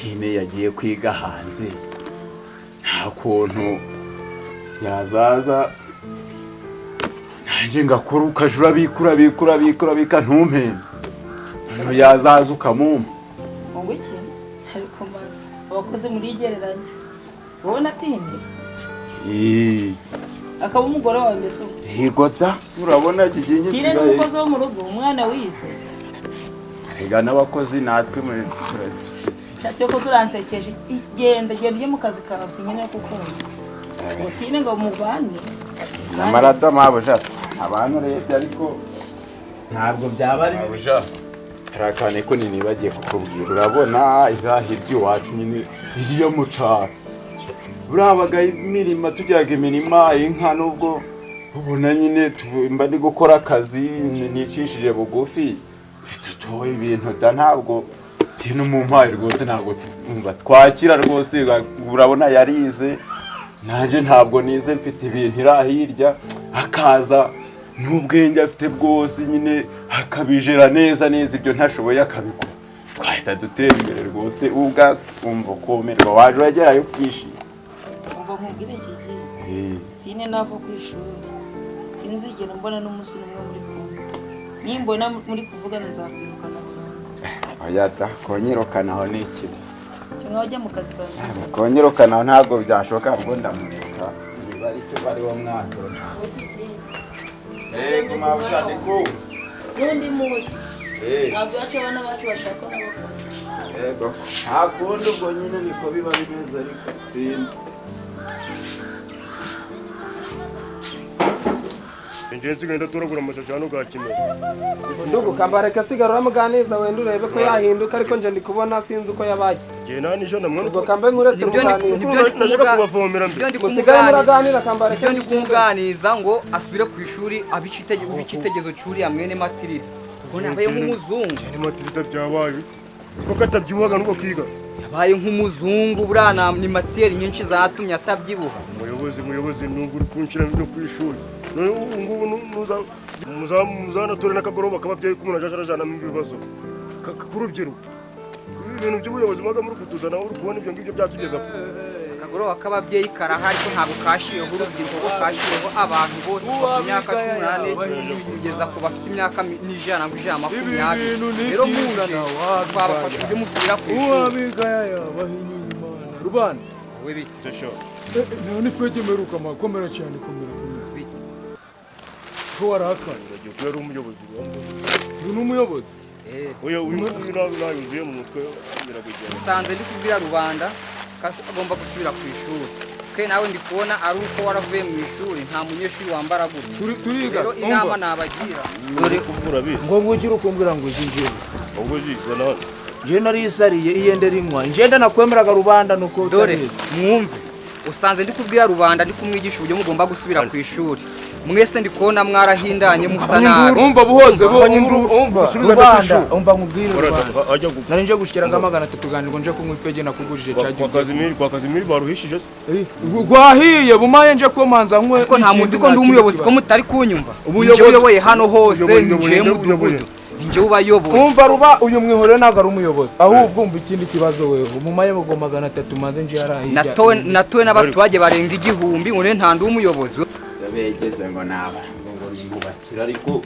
Tine yagiye kwiga hanze, nta kuntu yazaza nanjye ngakora, ukaja urabika, urabika, urabika, urabika, ntumpembe, noneho yazaza ukamumpa. Ngo iki? Ariko mana, abakozi murigereranya wowe na Tine. Akaba umugore wawe mbese ubu? Yego da, urabona iki gihe Tine ni nsigaye umukozi wo mu rugo, umwana wize. Erega n'abakozi natwe muri Shatse ko uransekeje. Genda, genda ujye mu kazi kawe, sinkeneye kukumva ngo Tine ngo mubane. Nyamara da mabuja, abantu urebye ariko ntabwo byaba ari mabuja. Hari akantu ko ninibagiye kukubwira. Urabona iriya hirya iwacu nyine, iriyo mu cyaro, buriya imirima, tujyaga imirima, inka, nubwo ubona nyine mba ndi gukora akazi nicishije bugufi, mfite utuwe ibintu da, ntabwo tino umumpaye rwose, ntabwo umva twakira rwose. Urabona yarize, nanjye ntabwo nize, mfite ibintu iri hirya, akaza n'ubwenge afite bwose nyine akabijera neza neza, ibyo ntashoboye akabikora, twahita dutera imbere rwose. Ubwasi umva ukumirwa, waje uragerayo ukishima. Umva nkubwire iki gihe, Tine nava ku ishuri sinzigera mbona n'umunsi n'umwe muri kumwe. Nimbona muri kuvugana nzakwirukana burundu. Oya da, konyirukana aho ni ikibazo. Cyangwa wajya mu kazi kawe. Konyirukana aho ntabwo byashoboka, ahubwo ndamureka niba aricyo bariwo mwanzuro. Wowe Tine. Yego mabuja, ndi kumva. N'undi munsi ntabwo iwacu abana bacu bashaka n'abakozi. Yego, nta kundi, ubwo nyine niko biba bimeze, ariko sinzi. Njye nsigaye ndatoragura amashashi hano bwa kimera. Ndugu kambareka sigara uramuganiza wenda urebe ko yahinduka, ariko nje ndi kubona sinzi uko yabaye. Njye nta n'ijana mwana. Ubwo kambe nkuretse Nibyo ndi- muganiza. nibyo ndi Nashaka kumuga- kubavomera nibyo mbere. ndi Musigaye kumuganiza. muraganira kambareka. Nibyo ndi kumuganiza ngo asubire ku ishuri abe icyitegererezo cy'uriya mwene Matirida. Ubwo nabaye nk'umuzungu. Njye ni Matirida byabaye bite? Siko katabyibuhaga nubwo kiga. Yabaye nk'umuzungu, buriya ni matiyeri nyinshi zatumye atabyibuha. Umuyobozi, muyobozi, nubwo uri kunshira ibyo ku ishuri. None ubu ngubu nuza muzanature n'akagoroba k'ababyeyi k'umuntu ajaje arajanamo ibibazo. K'urubyiruko. Ibintu by'ubuyobozi mubaga muri kutuzana, uri kubona ibyo ngibyo byatugeza kure. Akagoroba k'ababyeyi karahari, ariko ntabwo kashyiriweho urubyiruko, kuko kashyiriweho abantu bose kuva ku myaka 18 kugeza ku bafite imyaka n'ijana ngo ijana makumyabiri. Rero muje twabafasha uburyo musubira ku ishuri. Uwabigaya yabahinyuye Imana rubanda. Wowe bite? Ndashaka. None fege meruka ma, komera cyane, komera, komera. Bite? Ko warakaye? Uragiye kuba ari umuyobozi wambaye. Uyu ni umuyobozi. Oya, uyu nguyu nawe nayuzuye mu mutwe biragugera. Usanze ndi kubwira rubanda ko agomba gusubira ku ishuri. Ke nawe ndi kubona ari uko waravuye mu ishuri, nta munyeshuri wambara gutya. Turiga. Rero inama nabagira. Dore Ubwo urabizi. Ngo ngukire ukumbwira ngo zinjire. Ubwo zizana hano. Nje narisariye iyende rinywa. Ngenda nakwemeraga rubanda nuko Dore utabizi. mwumve, usanze ndi kubwira rubanda, ndi kumwigisha uburyo mugomba gusubira ku ishuri. Mwese ndi kubona mwarahindanye musa nabi. Umva buhoze bu Abanye induru, umva gusubiza rubanda, kw'ishuri. umva nkubwire rubanda. Ajya gu- Nari nje gushikira nga 300 ganirwa nje kunywa ifege nakugujije kwa cyaje. Kazimiri, kwa Kazimiri baruhishije se. Rwahiye bumaye nje komanza nkwe. Ariko nta muzi ko ndi umuyobozi, ko mutari kunyumva. Ubuyobozi- Njye uyoboye hano hose, Uyoboye- njye uyoboye- mudugudu, njye ubayoboye. Umva ruba, uyu mwihorere ntabwo ari umuyobozi, ahubwo umva ikindi kibazo wewe, umumaye ngo 300 maze nje yarahijya. Natowe n'abaturage barenga 1000 ngo nta ndi umuyobozi. Begeze ngo naba ngo nimubakira, ariko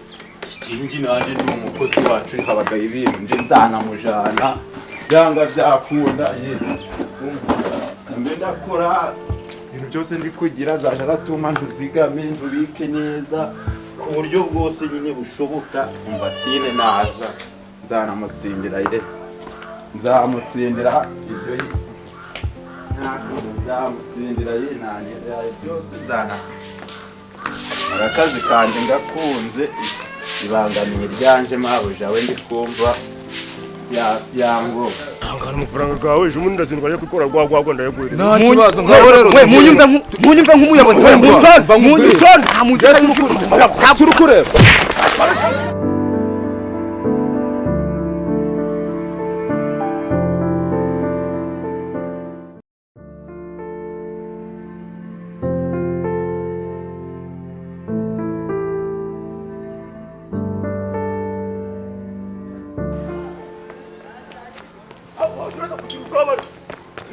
ikingi nanjye ndi umukozi wacu, habaga ibintu nje nzanamujana byanga byakunda ye. Mbe ndakora ibintu byose ndi kugira zaje aratuma ntuzigame ntubike neza ku buryo bwose nyine bushoboka. Umva Tine naza nzanamutsindira ye, nzamutsindira ibyo ye, ntabwo nzamutsindira ye nanjye byose nzana. Akazi kanjye ngakunze, ibangamiye iryanje mabuja we ndi kumva yango. Tangana amafaranga gawe, ejo bundi ndazindwa njya kwikora rwa rwagwa ndayaguhereza. Nta kibazo, ngaho rero. Mwe munyumve nk'umuyobozi. Umva, Munyumve, nkubwire. nta muzi ko ari mukuru. Ntabwo uri kureba.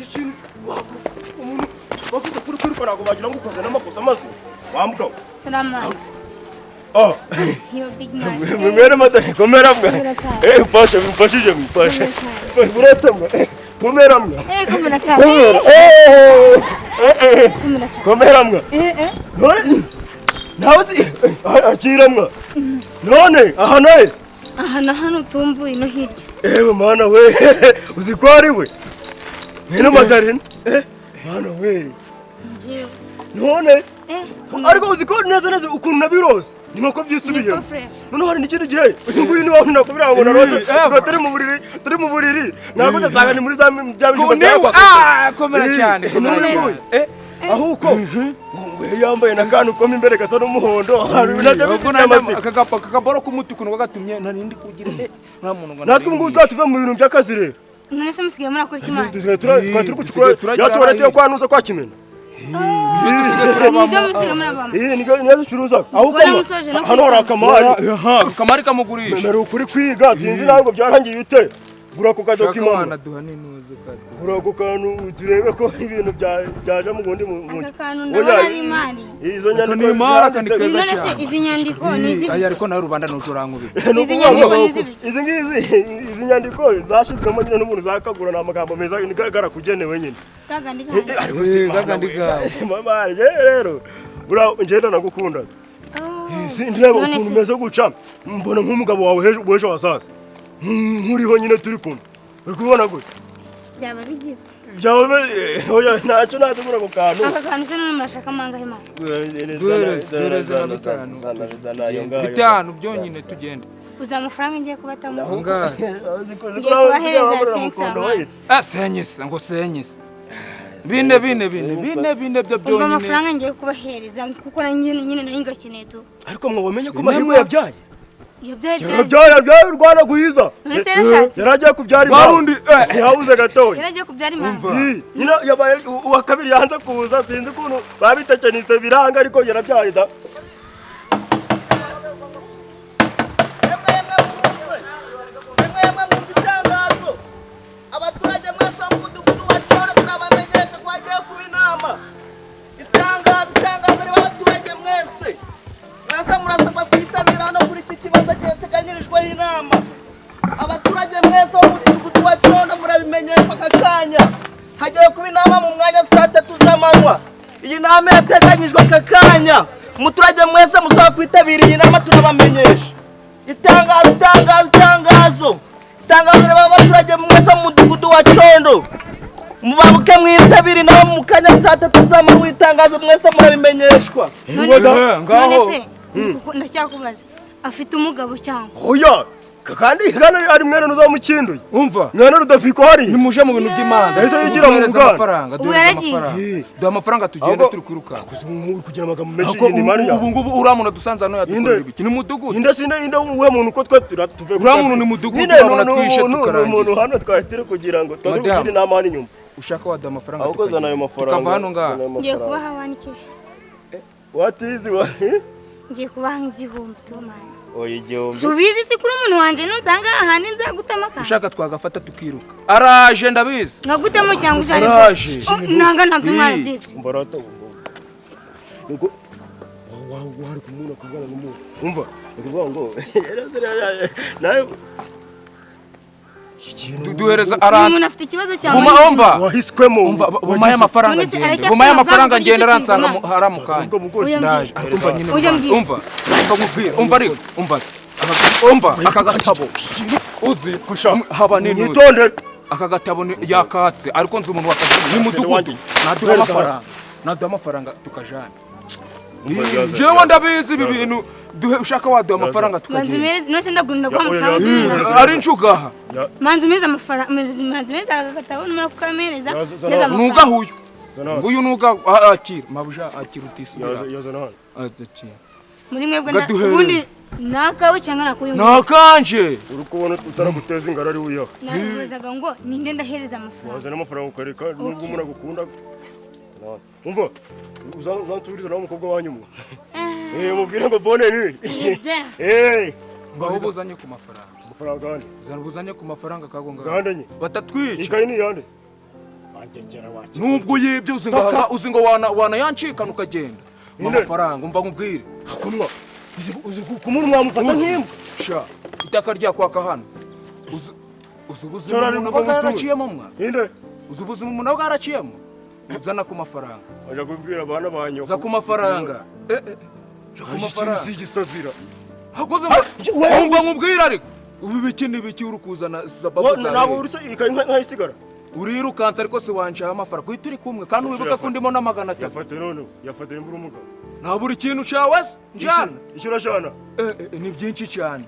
Ikintu umuntu bavuze kuri kwiruka ntabwo bagira ngo ukoze n'amakosa maze wambwa. Salama. Oh. Yo big man. Mwere mata komera mbwa. Mfashe mfashije mfashe. Uretse mbwa. Komera mbwa. Komera cyane. Komera cyane. Komera mbwa. None nawe si akira mbwa. None aha nahise. Aha na hano tumvuye no hirya. Ewe mana we uzi ko ari we. Mwene Madarina. Mana we. Njewe. None ariko uzi ko neza neza ukuntu nabirose ni nko byisubiye. None hari n'ikindi gihe uyu nguyu ni wawe nakubira ngo narose ngo turi mu buriri ntabwo ndasanga ni muri za bya bijumba. Komera cyane. Ahuko ngo yambaye nakantu ko imbere gasa n'umuhondo hari akagapa kakaboro k'umutuku ngo gatumye narindi kugira nta muntu ngo natwe ngo twatuve mu bintu by'akazi rero. None se musigaye murakora iki mana? Turi gucukura yatubaretiye kwanuza kwa Kimena. Nibyo ducuruza aho hano hari akamari. Akamari kamugurisha. Nari ukuri kwiga sinzi ntabwo byarangiye ute. Gura ku kajo k'imama. Gura ku kantu turebe ko ibintu byaje mu gundi mu. Aka kantu ndabona ari imari. Izo nyandiko ni imari kandi keza cyane. Izi nyandiko ni izi. Aya ariko nawe rubanda nujurankubi. Izi nyandiko ni izi. Izi ngizi izi nyandiko zashizwemo nyine n'umuntu zakagura na amagambo meza garakugenewe nyine. Kagandika. Ariko si kagandika. Mama rero bura ngenda nagukunda. Sindreba ukuntu meze guca mbona nk'umugabo wawe w'ejo hazaza. Nkuriho nyine turi kumwe. Uri kubona gute? Byaba bigize. Byaba oya ntacyo natugura ku kantu. Aka kantu se none murashaka mangahe mana? Duhereza na bitanu. Bitanu byonyine tugende. Uza amafaranga ngiye kubatamo. Angahe? Ngiye kubahereza 500. Senyise ngo senyise. Bine bine bine bine bine byo byonyine. Umva amafaranga ngiye kubahereza kuko nyine nari ngakeneye tu. Ariko mwabamenye ko Mahirwe yabyaye. Yabyaye urwana guhiza. Yaragiye kubyara impamvu. Yabuze gatoya. Yaragiye kubyara impamvu. Nyina yabaye uwa kabiri yanze kuza sinzi ukuntu babitekenise biranga ariko yarabyaye da. Abaturage mwese mu mudugudu wa Cyoro turabamenyesha ko hagiye kuba inama. Itangazo itangazo riba abaturage mwese. Mwese murasabwa kwitabira hano kuri iki kibazo cyateganyirijweho inama. Abaturage mwese bo mu mudugudu wa Cyondo murabimenyeshwa aka kanya. Hagiye kuba inama mu mwanya saa 3 z'amanywa. Iyi nama yateganyijwe aka kanya. Umuturage mwese musaba kwitabira iyi nama turabamenyesha. Itangazo itangazo itangazo. Itangazo riba abaturage mwese mu mudugudu wa Cyondo. Mubabuke mwitabire inama mu kanya saa 3 z'amanywa. Itangazo mwese murabimenyeshwa. None se ndacyakubaza afite umugabo cyangwa? Oya kandi kandi ari mwene nuzamukinduye. Umva mwene Rudafiko hari nimuje mu bintu by'Imana. Yahise yigira mu buganda. Amafaranga duha amafaranga tugende turi kwiruka. Uri kugira amagambo menshi ni Mariya. Ubu ngubu uramuntu dusanze hano yadukorera ibiki ni mudugudu. Inde sinde inde uwe muntu ko twe tuve. Uramuntu ni mudugudu urabona twishe tukarangiza. Umuntu hano twari turi kugira ngo twaze kugira inama hano inyuma. Ushaka wada amafaranga ahubwo zana ayo mafaranga tukava hano ngaha. Ngiye kubaha wanike. What is what? Ngiye kubaha 1000 tumana. Oya 1000. Subizi si kuri umuntu wanje nusanga ahandi nzagutama ka. Ushaka twagafata tukiruka. Araje ndabizi. Nkagutamo cyangwa ujane. Araje. Nanga ntabwo mwana byibyo. Umbarata. Nuko wa wari kumuna kuvugana n'umuntu. Umva, ukuvuga ngo nayo duhereza arana. Umuntu afite ikibazo cyangwa umva wahiswemo. Umva bumaye amafaranga ngende. Bumaye amafaranga ngende aransanga haramukanya. Ndaje ariko umva nyine umva ndakubwira umva ariko umva umva aka gatabo uzi haba nini nitonde aka gatabo yakatse ariko nzi umuntu wakatse ni mudugudu naduha amafaranga tukajana. Jewe ndabizi ibi bintu duhe ushaka waduha amafaranga tukagenda. Nose ndagunda kwa amafaranga ari nshugaha. Manzi meza amafaranga manzi meza agatabo numara kukamereza neza amafaranga. Nugahuyo nguyu nuga akira mabuja akira utisubira. Yazana hano. Akira. Muri mwebwe ubundi nakawe cyangwa nakuyu. Nakanje. Uri kubona utaraguteza ingara ari uyaho. Nabibazaga ngo ninde ndahereza amafaranga. Wazana amafaranga ukareka nubwo umuntu agukunda. Umva uzansubiriza nawe umukobwa wanyu. Mubwire ngo bone ni. Ngo ubuzanye ku mafaranga. Amafaranga gande. Uzana ubuzanye ku mafaranga kago ngaho. Gande nye. Batatwica. Ikayi ni yande. Nubwo yibye uzi ngo uzi ngo wana yancikana ukagenda. Amafaranga umva nkubwire. Hakunwa. Uzi kumuru mwamufata nk'imbwa. Sha, itaka ryakwaka hano. Uzi ubuzima umuntu bwaraciyemo mwa. Inde? Uzi ubuzima umuntu bwaraciyemo. Uzana ku mafaranga. Aje kubwira abana banyo. Za ku mafaranga. Ja ku mafaranga. Igisazira. Hakoze umva nkubwire ariko. Ubu biki nibiki uri kuzana sababu zawe. Nabo uruse nkayisigara. Urirukansa ariko se wancaho amafaranga kuko turi kumwe kandi wibuka ko ndimo na 300. Yafate none, yafate imbura umugabo. Nta buri kintu cyawe se njana. Icyo urashana? Ni byinshi cyane.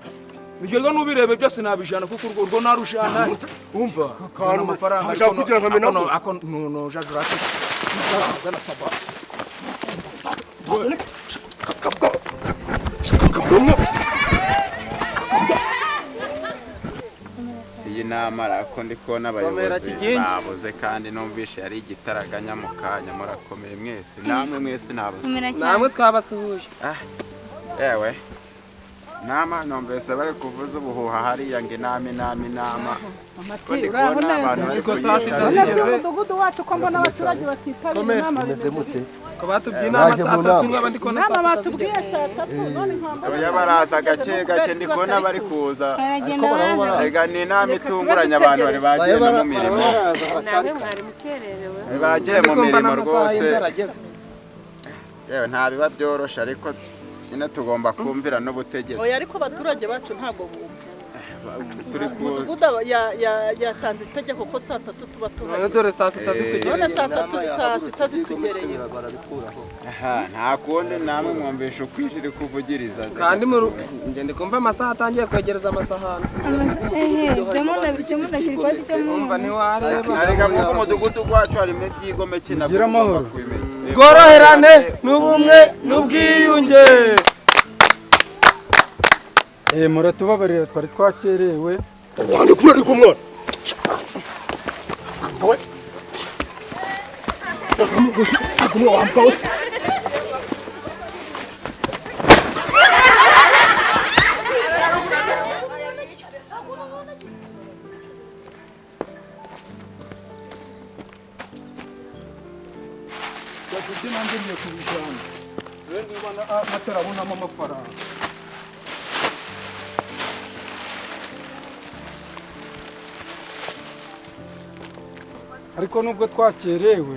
Niryo nubirebe byose nabijana kuko urwo narushana. Umva zana amafaranga ariko kugira nka menako. Ako no jagurate. Zana saba. Iyi nama arako ndi kubona abayobozi babuze kandi numvishe yari igitaraganya mu kanya. Murakomeye mwese namwe mwese nabuze namwe twabasuhuje. Ewe nama numvise bari kuvuza ubuhuha hariya ngo inama inama inama. Amati uraho neza ko saa sita zigeze umudugudu wacu ko mbona abaturage batitabira inama bimeze mute? Ko batubwiye inama saa 3 nk'abandi ko na saa 6 batubwiye saa 3 none nkamba oya baraza gake gake ndi kubona bari kuza. Ega ni inama itunguranye abantu bari bagiye no mu mirimo. Namwe mwari mukererewe bagiye mu mirimo rwose. Yewe nta biba byoroshe ariko nyine tugomba kumvira n'ubutegetsi. Oya ariko abaturage bacu ntago bumva. Umudugudu yatanze itegeko ko saa 3 tuba tuhari. Dore saa 6 zitugereye. None saa 3 saa 6 zitugereye. Aha nta kundi namwe mwumvisha ukwishiri kuvugiriza. Kandi ngende kumva amasaha atangiye kwegereza amasahani. Umva ntiwareba. Arega mu mudugudu gwacu harimo ibyigomeke nabwo amahoro. Bworoherane n'ubumwe n'ubwiyunge. Muratubabarira twari twakerewe. Wandi kuri ariko mwana. We. Yafite nanjye ngiye kubijana. Rero niba atarabonamo amafaranga. Ariko nubwo twakerewe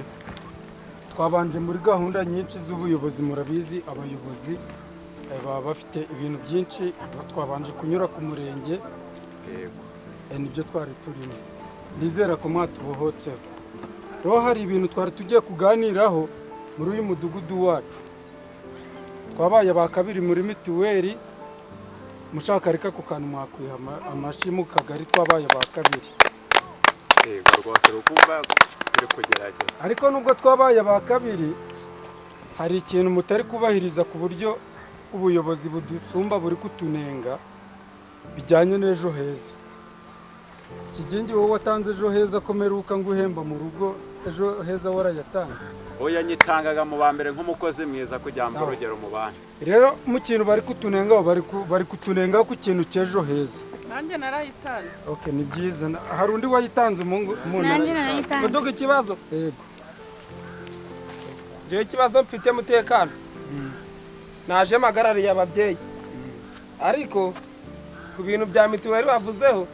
twabanje muri gahunda nyinshi z'ubuyobozi murabizi abayobozi baba bafite ibintu byinshi twabanje kunyura ku murenge. Yego nibyo twari turimo. Nizera ko mwatubohotseho. Rero hari ibintu twari tugiye kuganiraho muri uyu mudugudu wacu. Twabaye ba kabiri muri mituweli mushaka reka ku kantu mwakwiha amashi mu kagari twabaye ba kabiri. Yego rwose rukumva turi kugerageza. Ariko nubwo twabaye ba kabiri hari ikintu mutari kubahiriza ku buryo ubuyobozi budusumba buri kutunenga bijyanye n'ejo heza. Kigingi wowe watanze ejo heza komeruka nguhemba mu rugo ejo heza warayatanze. Oya nyitangaga mu ba mbere nk'umukozi mwiza kugira ngo urugero mu bandi. Rero mu kintu bari kutunenga bari kutunenga ku kintu cy'ejo heza. Nanjye narayitanze. Okay ni byiza. Hari undi wayitanze umuntu? Nanjye narayitanze. Muduga ikibazo. Yego. Jewe ikibazo mfite mutekano. Naje magarariye ababyeyi. Ariko ku bintu bya mituweli bavuzeho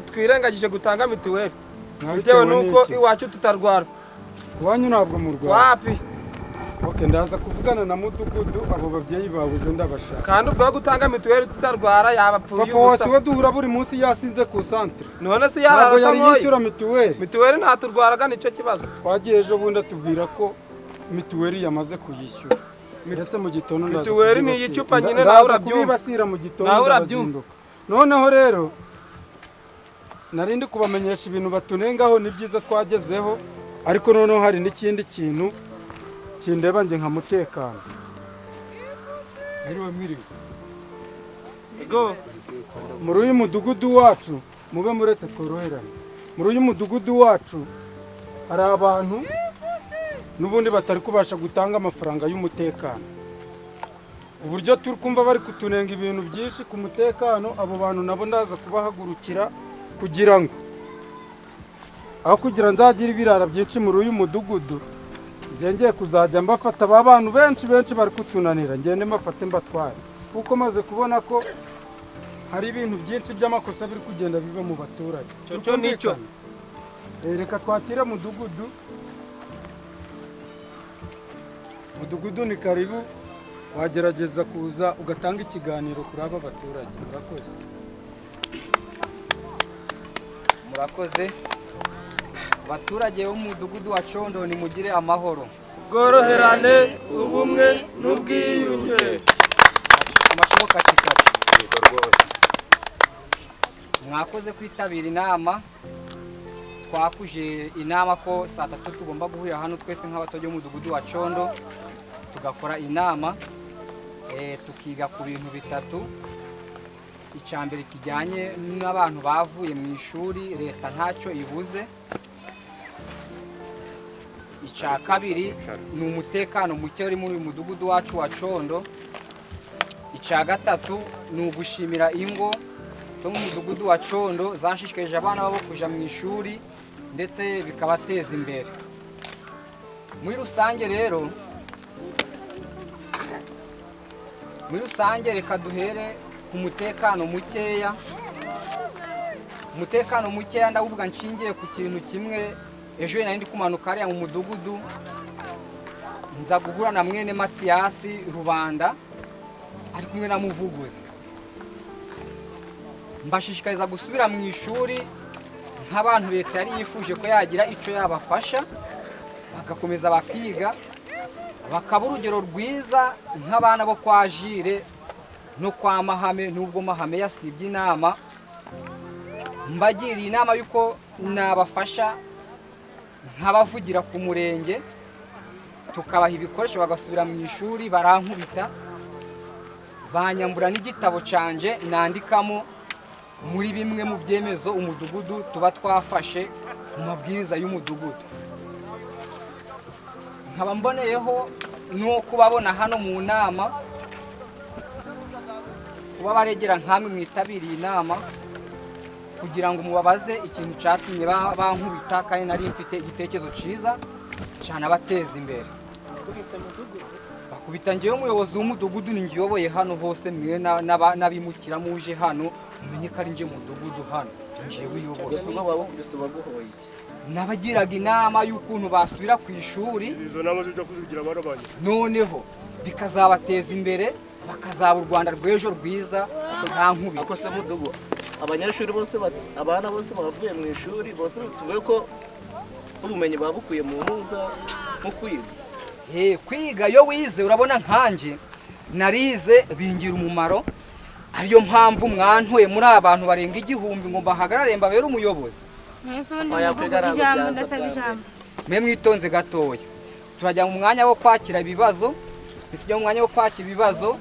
twirengagije gutanga mituweli. Bitewe nuko iwacu tutarwara. Iwanyu ntabwo murwara. Wapi? Okay ndaza kuvugana na mudugudu abo babyeyi bawe ejo ndabashaka. Kandi ubwo gutanga mituweli tutarwara yabapfuye ubusa. Papa wasi we duhura buri munsi yasinze ku centre. None se yararata nkoye. Yishyura mituweli. Mituweli ntaturwaraga nicyo kibazo. Twagiye ejo bundi atubwira ko mituweli yamaze kuyishyura. Ndetse mu gitondo ndaza. Mituweli ni icupa nyine nawe urabyumva. Kubibasira mu gitondo. Nawe urabyumva. Noneho rero narindi kubamenyesha ibintu batunengaho ni byiza twagezeho ariko noneho hari n'ikindi kintu kindeba nge nka mutekano. Mwiriwe mwiriwe. Ego muri uyu mudugudu wacu mube muretse tworoherane. Muri uyu mudugudu wacu hari abantu n'ubundi batari kubasha gutanga amafaranga y'umutekano. Uburyo turi kumva bari kutunenga ibintu byinshi ku mutekano abo bantu nabo ndaza kubahagurukira kugira ngo Aho kugira nzagira ibirara byinshi muri uyu mudugudu, ngiye kuzajya mbafata ba bantu benshi benshi bari kutunanira, ngende mbafate mbatware, kuko maze kubona ko hari ibintu byinshi by'amakosa biri kugenda biba mu baturage. Cyo nicyo. Reka twakire mudugudu. Mudugudu ni karibu, wagerageza kuza ugatanga ikiganiro kuri aba baturage. Murakoze. Murakoze. Abaturage bo mu mudugudu wa Condo nimugire amahoro, bworoherane, ubumwe n'ubwiyunge. Amashoboka kikati. Mwakoze kwitabira inama. Twakuje inama ko saa 3 tugomba guhurira hano twese nk'abaturage bo mu mudugudu wa Condo, tugakora inama tukiga ku bintu bitatu. Icambere kijyanye n'abantu bavuye mu ishuri leta ntacyo ibuze. Icya kabiri ni umutekano muke uri muri uyu mudugudu wacu wa Condo. Icya gatatu ni ugushimira ingo zo mu mudugudu wa Condo zashishikarije abana babo kuja mu ishuri ndetse bikabateza imbere. Muri rusange rero, muri rusange reka duhere ku mutekano mukeya. Umutekano mukeya ndavuga nshingiye ku kintu kimwe. Ejo nari ndi kumanuka hariya mu mudugudu, nza guhura na mwene Matiyasi Rubanda ari kumwe na Muvuguzi. Mbashishikariza gusubira mu ishuri nk'abantu leta yari yifuje ko yagira ico yabafasha, bagakomeza bakiga, bakaba urugero rwiza nk'abana bo kwa Jire no kwa Mahame. Nubwo Mahame yasibye inama, mbagiriye inama yuko nabafasha nkabavugira ku murenge, tukabaha ibikoresho bagasubira mu ishuri. Barankubita, banyambura n'igitabo canje nandikamo muri bimwe mu byemezo umudugudu tuba twafashe mu mabwiriza y'umudugudu. Nkaba mboneyeho no kubabona hano mu nama, kuba baregera nkamwe mwitabiriye inama, kugira ngo mubabaze ikintu cyatumye bankubita, kandi nari mfite igitekerezo cyiza cyane abateza imbere. Bakubita ngewe umuyobozi w'umudugudu, ni ngiyoboye hano hose, mwe n'abimukira muje hano mumenye ko ari nje mudugudu hano ngewe uyoboye. Nabagiraga inama y'ukuntu basubira ku ishuri, izo nama zijya kuzigira barabanye, noneho bikazabateza imbere, bakazaba u Rwanda rw'ejo rwiza nta nkubi. Akose mudugu, abanyeshuri bose, abana bose bavuye mu ishuri bose tuvuye ko ubumenyi babukuye mu ntuza mu kwiga. Kwiga iyo wize urabona nkanjye narize bingira umumaro, ariyo mpamvu mwantoye muri abantu barenga 1000 ngo mbahagarare mbabere umuyobozi. Mwe mwitonze gatoya, turajya mu mwanya wo kwakira ibibazo. Nitujya mu mwanya wo kwakira ibibazo,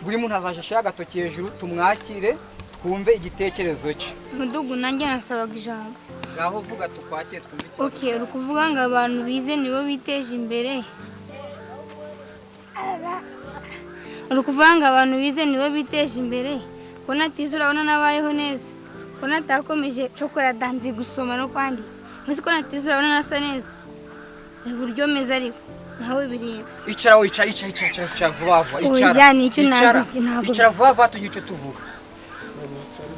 buri muntu azashashira agatoki hejuru tumwakire twumve igitekerezo cye. Mudugu, nanjye nasabaga ijambo. Ngaho vuga tukwakire twumve ikibazo. Okay, uri kuvuga ngo abantu bize nibo biteje imbere. Uri kuvuga ngo abantu bize nibo biteje imbere. Ko natize urabona nabayeho neza. Ko natakomeje cokora danzi gusoma no kwandika. Muzi ko natize urabona nasa neza. Uburyo meza ariko nawe bireba. Icara wowe, icara icara icara icara vuba vuba, icara. Icara, icara vuba vuba tugire icyo tuvuga.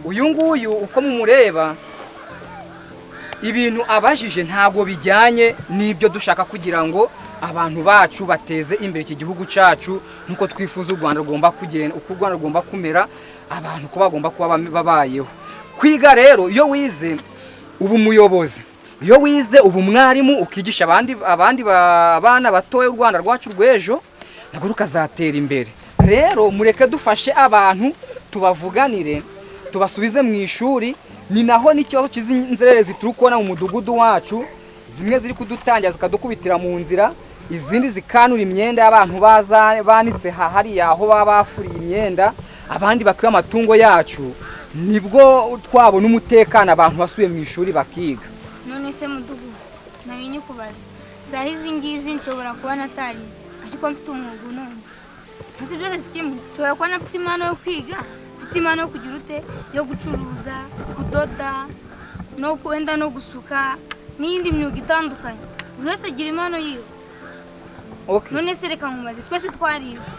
Uyu nguyu uko mumureba, ibintu abajije ntago bijyanye n'ibyo dushaka kugira ngo abantu bacu bateze imbere iki gihugu cyacu nkuko twifuza u Rwanda rugomba kugenda, uko u Rwanda rugomba kumera, abantu ko bagomba kuba babayeho. Kwiga rero, iyo wize ubu muyobozi, iyo wize ubu mwarimu, ukigisha abandi bana batoye u Rwanda rwacu rw'ejo, nabwo rukazatera imbere. Rero mureke dufashe abantu tubavuganire, tubasubize mu ishuri. Ni naho n'ikibazo cy'inzererezi turi kubona mu mudugudu wacu, zimwe ziri kudutangira zikadukubitira mu nzira, izindi zikanura imyenda y'abantu banitse hariya aho baba bafuriye imyenda, abandi bakiba amatungo yacu. Nibwo twabona umutekano abantu basubiye mu ishuri bakiga. None se mudugudu, nari nyikubaza, sahi izi ngizi nshobora kuba natarize ariko mfite umwuga unonze. Gusa byose si kimwe, nshobora kuba nafite impano yo kwiga, mfite impano yo kugira ute, yo gucuruza, kudoda, no kwenda no gusuka n'iyindi myuga itandukanye. Buri wese agira impano yiwe. Okay. None se reka nkubaze, twese twarize.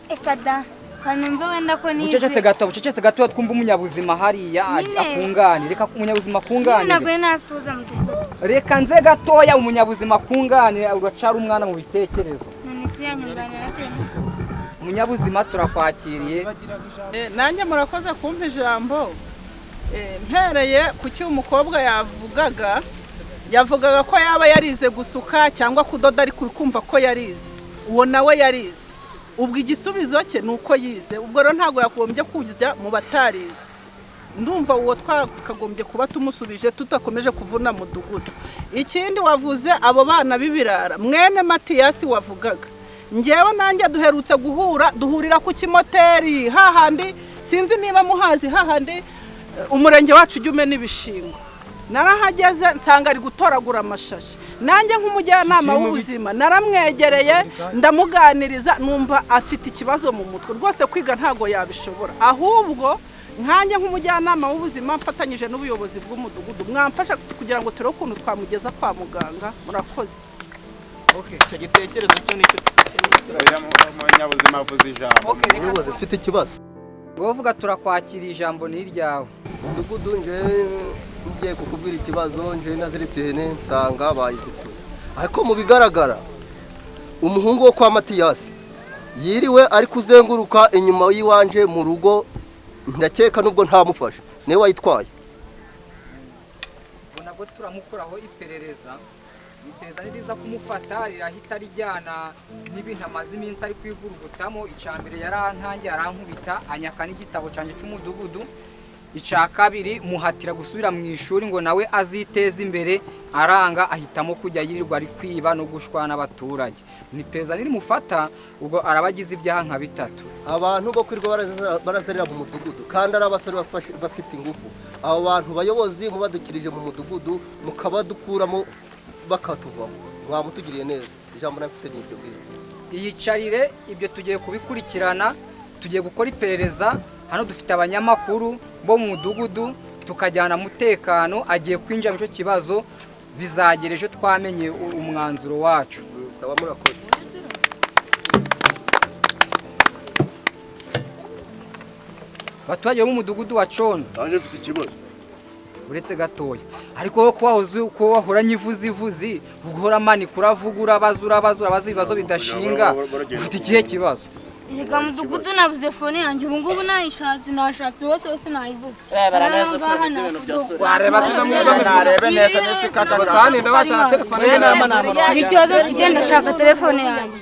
Eka da, kanumve wenda ko nize. Bucecetse gato twumva umunyabuzima hariya akunganire. Reka umunyabuzima akunganire. Ntabwo nasuza mudugudu. Reka nze gatoya umunyabuzima akunganire, uracara umwana mu bitekerezo. None se yanyunganira ate? Umunyabuzima turakwakiriye. Nanjye murakoze kumpa ijambo. Mpereye ku cyo umukobwa yavugaga ko yaba yarize gusuka cyangwa kudoda, ariko uri kumva ko yarize, uwo nawe yarize. Ubwo igisubizo cye ni uko yize, ubwo rero ntabwo yagombye kujya mu batarize. Ndumva uwo twakagombye kuba tumusubije tutakomeje kuvuna mudugudu. Ikindi wavuze abo bana b'ibirara, mwene Matiyasi wavugaga, njyewe nanjye duherutse guhura, duhurira ku kimoteri hahandi, sinzi niba muhazi, hahandi umurenge wacu ujya umena ibishingwe. Narahageze nsanga ari gutoragura amashashi. Nanjye nk'umujyanama w'ubuzima naramwegereye ndamuganiriza, numva afite ikibazo mu mutwe rwose, kwiga ntago yabishobora. Ahubwo nkanjye nk'umujyanama w'ubuzima mfatanyije n'ubuyobozi bw'umudugudu mwamfasha kugira ngo turebe ukuntu twamugeza kwa muganga. Murakoze. Okay, icyo gitekerezo cyo nicyo umunyabuzima avuze ijambo. Umuyobozi mfite ikibazo. Wovuga turakwakira, ijambo ni iryawe. Mudugudu nje ngiye kukubwira ikibazo, nje naziritse ihene nsanga bayifite. Ariko mu bigaragara umuhungu wo kwa Matiyasi yiriwe ari kuzenguruka inyuma y'iwanje mu rugo, ndakeka nubwo ntamufashe niwe wayitwaye. Nabwo turamukoraho iperereza, iperereza niriza kumufata rirahita rijyana n'ibintu amaze iminsi ari kwivurugutamo. Icya mbere yarantangiye arankubita anyaka n'igitabo cyanjye cy'umudugudu. Icya kabiri muhatira gusubira mu ishuri ngo nawe aziteze imbere, aranga ahitamo kujya yirirwa ari kwiba no gushwana n'abaturage. Ni perezida nirimufata ubwo arabagize ibyaha nka bitatu. Abantu bo kwirirwa barazerera mu mudugudu kandi ari abasore bafite ingufu. Abo bantu bayobozi mubadukirije mu mudugudu mukabadukuramo bakatuvamo, mwamutugiriye neza. Ijambo nafite ni iryo ngiryo. Iyicarire, ibyo tugiye kubikurikirana, tugiye gukora iperereza. Hano dufite abanyamakuru bo mu mudugudu, tukajyana mutekano agiye kwinjira mu cyo kibazo, bizagera ejo twamenye umwanzuro wacu. Sawa, murakoze. Abaturage bo mu mudugudu wa Condo, nanjye mfite ikibazo. Uretse gatoya, ariko ko wahoze ko wahoranye ivuzivuzi, uguhora manika uravuga urabaza urabaza ibibazo bidashinga, ufite ikihe kibazo? Erega mudugudu nabuze fone yanjye, ubu ngubu nayishatse nashatse hose hose nayibuze. Wareba se narebe neza nese kaka basani ndabacana telefone. Ikibazo mfite ndashaka telefone yanjye.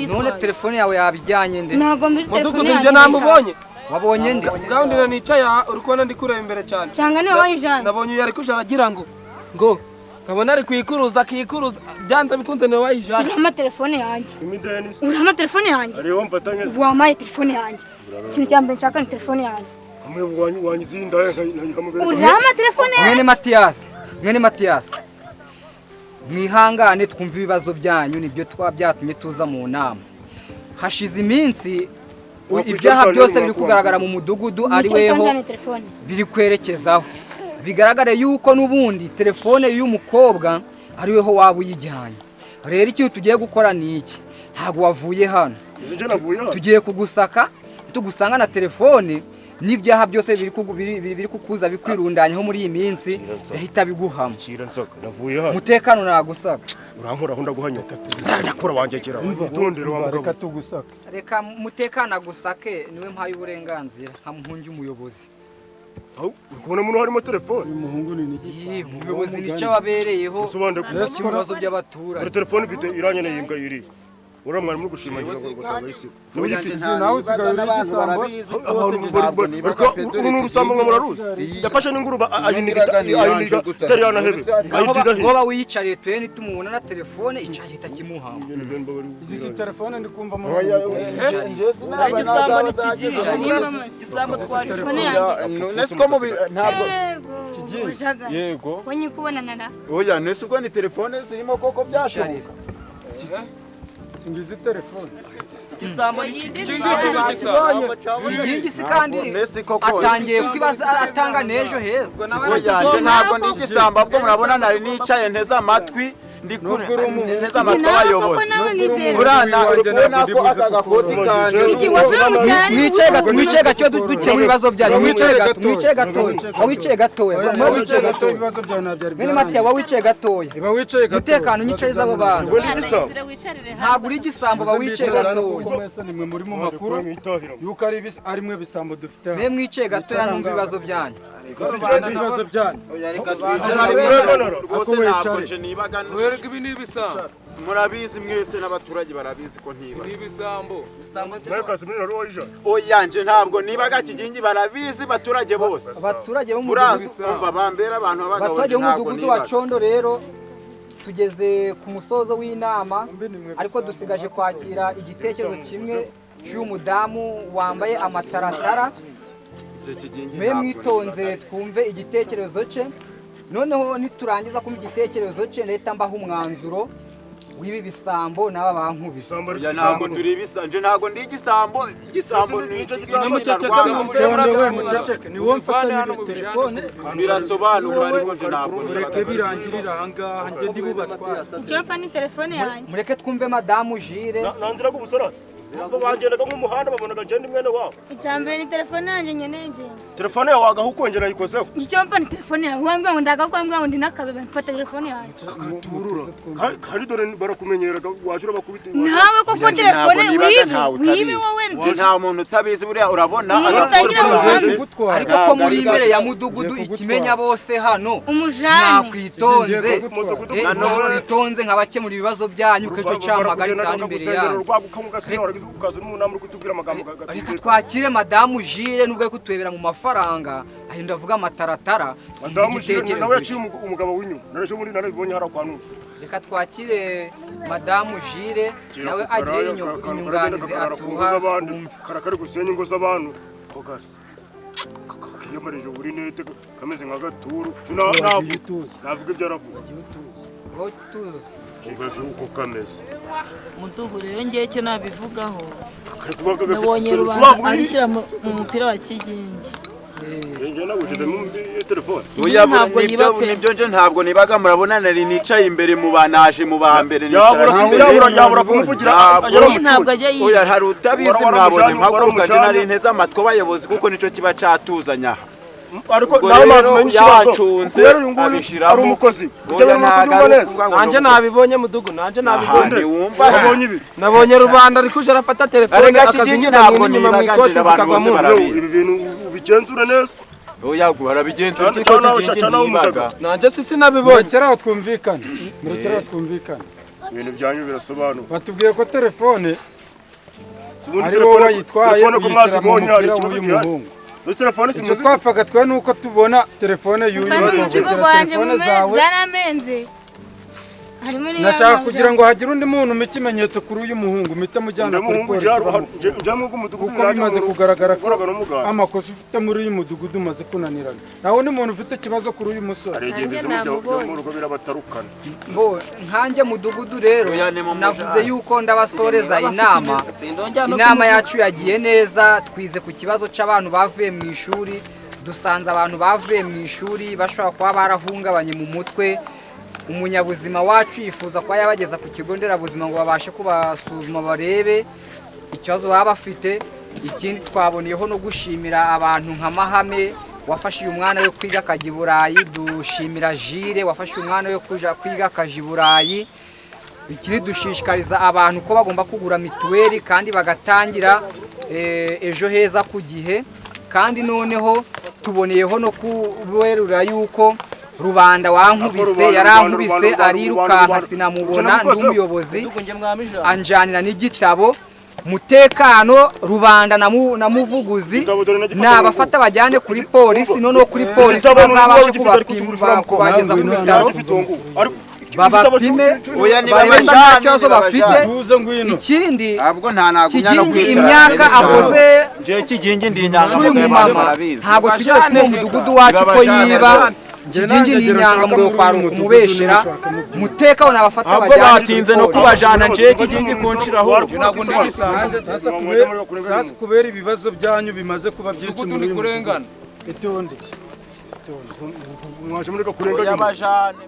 None telefone yawe yabijyanye nde? Ntabwo mbi telefone mudugudu nje namubonye. Wabonye nde? Gahunda nicaye aha uri kubona ndi kureba imbere cyane. Cyangwa niwe wayijanye? Nabonye uyu ari kuja aragira ngo nkabona ari kuyikuruza akikuruza, byanze bikunze niwe wayijanye. Urama telefone yanjye. Urama telefone yanjye. Ariho mfatanye. Wamaye telefone yanjye. Ikintu cya mbere nshaka ni telefone yanjye. Urama telefone yanjye. Mwene Matiyasi, mwihangane twumve ibibazo byanyu, nibyo twabyatumye tuza mu nama. Hashize iminsi ibyaha byose biri kugaragara mu mudugudu ari weho biri kwerekezaho. Bigaragare yuko n'ubundi telefone y'umukobwa ari weho waba uyijyanye. Rero ikintu tugiye gukora ni iki, ntabwo wavuye hano, tugiye kugusaka tugusanga na telefone n'ibyaha byose biri kukuza bikwirundanyeho muri iyi minsi bihita biguhama. Umutekano nagusaka. Urankoraho ndaguhanyuka ndakora wanjye kera witondere wa mugabo. Reka tugusake. Reka mutekano agusake, niwe mpaye uburenganzira nkamuhunge umuyobozi. Aho uri kubona muno harimo telefone. Uyu muhungu ni niki? Umuyobozi nicyo wabereyeho ibibazo by'abaturage. Uri telefone ifite iranye n'imbwa iri. Uriya mwari muri gushimangira ngo batanga isi. Niba uyifite nawe usigaye uri igisambo. Abantu uru ni urusambo mwe muraruzi. Yafashe n'ingurube ayiniga itari yanahebe. Ayidiga he. Woba wiyicariye tuye nitumubona na telefone icahita kimuhamba. Izi si telefone ndi kumva mu. Igisambo ni kigiye. Igisambo Nese ko mubi ntabwo Yego. Wenye kubona nara. Oya nese ubwo ni telefone zirimo koko byashoboka. Singizi telefone. Igisambo Kigingi si kandi atangiye kwibaza atanga n'ejo heza. Oya, ntabwo ndi igisambo, ahubwo murabona nari nicaye nteze amatwi, ndi nteze amatwi abayobozi. Urana urabona ko aka gakoti kanje. Mwicaye gato dukemura ibibazo byanyu. Mwicaye gato, mwicaye gatoya, wicaye gatoya, wicaye gatoya. Ibibazo byawe ntabyo Mwene Matiya, wowe wicaye gatoya. Iba wicaye gatoya. Umutekano unyicariza abo bantu. Ntabwo uri igisambo, ba wicaye gatoya. Mwese nimwe muri mu makuru yuko ari ari mwe bisambo dufite hano. Mwe mwicaye gatoya numva ibibazo byanyu. Ibibazo byanyu. Oya, reka twicare rwose, ntabwo nje nibaga. Werega ibi ni ibisambo. Murabizi mwese n'abaturage barabizi ko ntiba. Ni ibisambo. Oya, nje ntabwo nibaga Kigingi, barabizi baturage bose. Abaturage bo mu mudugudu bambera abantu b'abagabo. Abaturage bo mu mudugudu wa Condo rero tugeze ku musozo w'inama, ariko dusigaje kwakira igitekerezo kimwe cy'uyu mudamu wambaye amataratara. Mwe mwitonze twumve igitekerezo cye, noneho niturangiza kumva igitekerezo cye leta mbaho umwanzuro w'ibi bisambo n'aba bankubise. Oya, ntabwo turi ibisambo, nje ntabwo ndi igisambo, igisambo ni iki Muceceke, ni wowe mfata telefone. Birasobanuka, ariko nje ntabwo mureke birangirira aha ngaha, njye ndi bubatware. Icyo mfa ni telefone yanjye. Mureke twumve madamu Jire. Nanzira kubusora. Ubwo bangendaga nk'umuhanda babonaga ngenda mwene wabo. Icya mbere ni telefone yanjye nkeneye njye. Telefone yawe wagaho ukongera ayikozeho. Icyo mfa ni telefone yawe, wambwira ngo ndagakwambwira ngo ndi n'akabeba, mfata telefone yanjye. Katurura. Kandi dore barakumenyeraga waje urabakubita. Nawe koko telefone wibe, wibe wowe. Nje nta muntu utabizi buriya urabona. Ariko ko muri imbere ya mudugudu ikimenya bose hano. Umujane. Nakwitonze. Nakwitonze nkabakemura ibibazo byanyu kejo cyamagaritse hano imbere yanyu. Reka twakire madamu Jire nubwo ari kutwebera mu mafaranga, aho ndavuga amataratara. Madamu Jire nawe yaciye umugabo w'inyuma, narejo muri narabibonye hara kwa nusu. Reka twakire madamu Jire nawe agire inyunganizi atuha. Karakari gusenya ingo z'abantu kogasa kiyamarije buri nete kameze nka gaturu. Navuga ibyo aravuga. Ugaze uko kameze. Mudugu rero ngiye cyo nabivugaho. Nabonye rubanda arishyira mu mupira wa Kigingi. Nje nagushije mu telefone. Oya, nibyo nje ntabwo nibaga, murabona nari nicaye imbere mu banaje mu ba mbere. Yabura kumuvugira. Ntabwo ajya yiba. Oya, hari utabizi, mwabonye mpaguruka nje nari nteze amatwi abayobozi kuko nico kiba catuzanya aha. Ariko nawe manzi menye ikibazo kubera uyu nguyu ari umukozi Nanje nabibonye mudugu, nanje nabibonye. Wabonye ibi? Nabonye rubanda ari kuje arafata telefone akazinyuza mu inyuma mu ikoti zikagwamo. Ibi bintu ubigenzura neza. Oya, barabigenzura kiko Kigingi ntibaga. Nanje sisi nabibonye. Murekere aho twumvikane. Murekere aho twumvikane. Ibintu byanyu birasobanuka. Batubwiye ko telefone ari wowe wayitwaye uyishyira mu mupira w'uyu muhungu. Icyo twapfaga twe nuko tubona telefone y'uyu muhungu zawe zaramenze. Nashaka kugira ngo hagire undi muntu umpa ikimenyetso kuri uyu muhungu mpite mujyana kuri polisi bamufunge, kuko bimaze kugaragara ko amakosa ufite muri uyu mudugudu umaze kunanirana. Naho undi muntu ufite ikibazo kuri uyu musore. Hari igihe bize mu rugo birabatarukana. Bo nkanjye mudugudu rero navuze yuko ndabasoreza inama. Inama yacu yagiye neza, twize ku kibazo cy'abantu bavuye mu ishuri, dusanze abantu bavuye mu ishuri bashobora kuba barahungabanye mu mutwe. Umunyabuzima wacu yifuza kuba yabageza ku kigo nderabuzima ngo babashe kubasuzuma barebe ikibazo baba bafite. Ikindi twaboneyeho no gushimira abantu nka Mahame wafashe uyu mwana we kwiga akajya i Burayi, dushimira Jire wafashe umwana we kuja kwiga akajya i Burayi. Ikindi dushishikariza abantu ko bagomba kugura mituweli kandi bagatangira ejo heza ku gihe. Kandi noneho tuboneyeho no kuberura yuko rubanda wankubise yarankubise arirukanka sinamubona, ndi umuyobozi anjanira n'igitabo mutekano rubanda na muvuguzi nabafata bajyane kuri polisi, noneho kuri polisi bazabashe kubapima kubageza ku bitaro babapime barebe nta kibazo bafite. Ikindi Kigingi imyaka akoze Kigingi ndi inyangamugayo, ntabwo tugeze kuri uwo mudugudu wacu ko yiba. Kigingi ni inyangamugayo kwari ukumubeshera mutekaho nabafata Ahubwo bajyane batinze no kubajana nje Kigingi kunshiraho. Ntabwo ndi igisambo. Sasa kubera ibibazo byanyu bimaze kuba byinshi muri kurengana. Itonde. Mwaje mureka kurenganya. Yabajane.